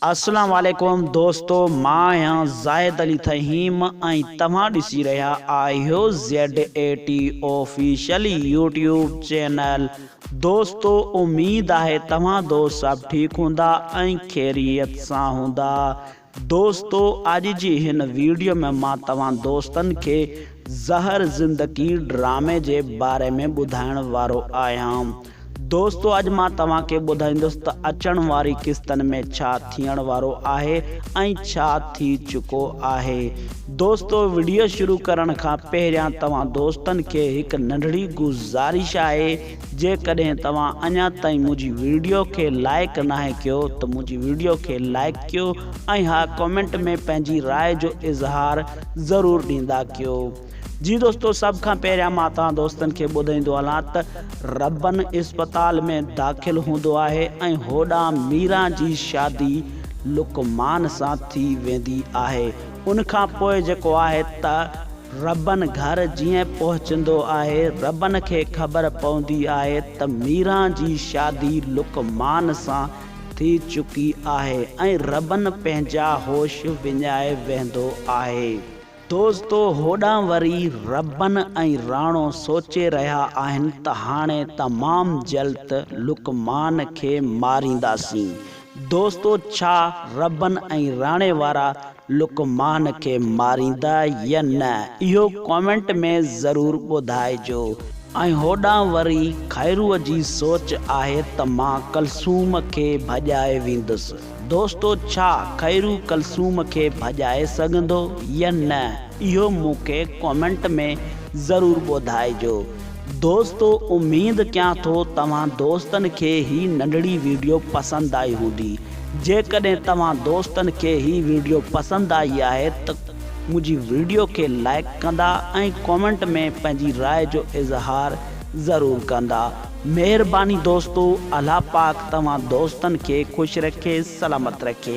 اسلام عليڪم دوستو مان آهيان زاهد علي ٿهيم ۽ توهان ڏسي رهيا آهيو Z A T official YouTube channel دوستو اميد آهي توهان دوست سڀ ٺيڪ هوندا ۽ خيريت سان هوندا دوستو اڄ جي هن ويڊيو ۾ مان توهان دوستن کي زهر زندگي ڊرامي جي باري ۾ ٻڌائڻ وارو آهيان دوستو اڄ مان توهان کي ٻڌائيندس ته اچڻ واري قسطن ۾ ڇا ٿيڻ وارو آهي ۽ ڇا ٿي چڪو آهي. دوستو وڊيو شروع ڪرڻ کان پهريان توهان دوستن کي هڪ ننڍڙي گذارش آهي جيڪڏهن توهان اڃا تائين منهنجي وڊيو کي لائيڪ ناهي ڪيو ته منهنجي وڊيو کي لائيڪ ڪيو ۽ ها ڪمينٽ ۾ پنهنجي راء جو اظهار ضرور ڏيندا ڪيو. جي دوستو سڀ کان پهريان مان توهان دوستن کي ٻڌائيندو هلان ته ربن اسپتال ۾ داخل هوندو آهي ۽ هوڏانهن ميران جي شادي لقمان سان ٿي ويندي آهي ان کان پوء جيڪو آهي ته ربن گهر جيئن پهچندو آهي ربن کي خبر پوندي آهي ته ميران جي شادي لقمان سان ٿي چڪي آهي ۽ ربن پنهنجا هوش وڃائي ويهندو آهي. دوستو هوڏانهن وري ربن ۽ راڻو سوچي رهيا آهن ته هاڻي تمام جلد لقمان کي مارينداسين. دوستو ڇا ربن ۽ راڻي وارا لقمان کي ماريندا يا نه اهو ڪامينٽ ۾ ضرور ٻڌائجو. ۽ هوڏانهن وري خيروء جي سوچ آهي ته مان ڪلثوم کي ڀڄائي ويندس. دوستو ڇا خيرو ڪلثوم کي ڀڄائي سگهندو يا نه اهو مون کي ڪامينٽ ۾ ضرور ٻڌائجو. دوستو اميد ڪيان ٿو توهان دوستن کي هي ننڍڙي ويڊيو پسند آئي هوندي جيڪڏهن توهان دوستن کي هي ويڊيو پسند آئي آهي ته منهنجي ويڊيو کي لائيڪ ڪندا ۽ ڪامينٽ ۾ پنهنجي راء جو اظهار ضرور ڪندا. مهرباني دوستو الله پاڪ توهان دوستن کي خوش رکي سلامت رکي.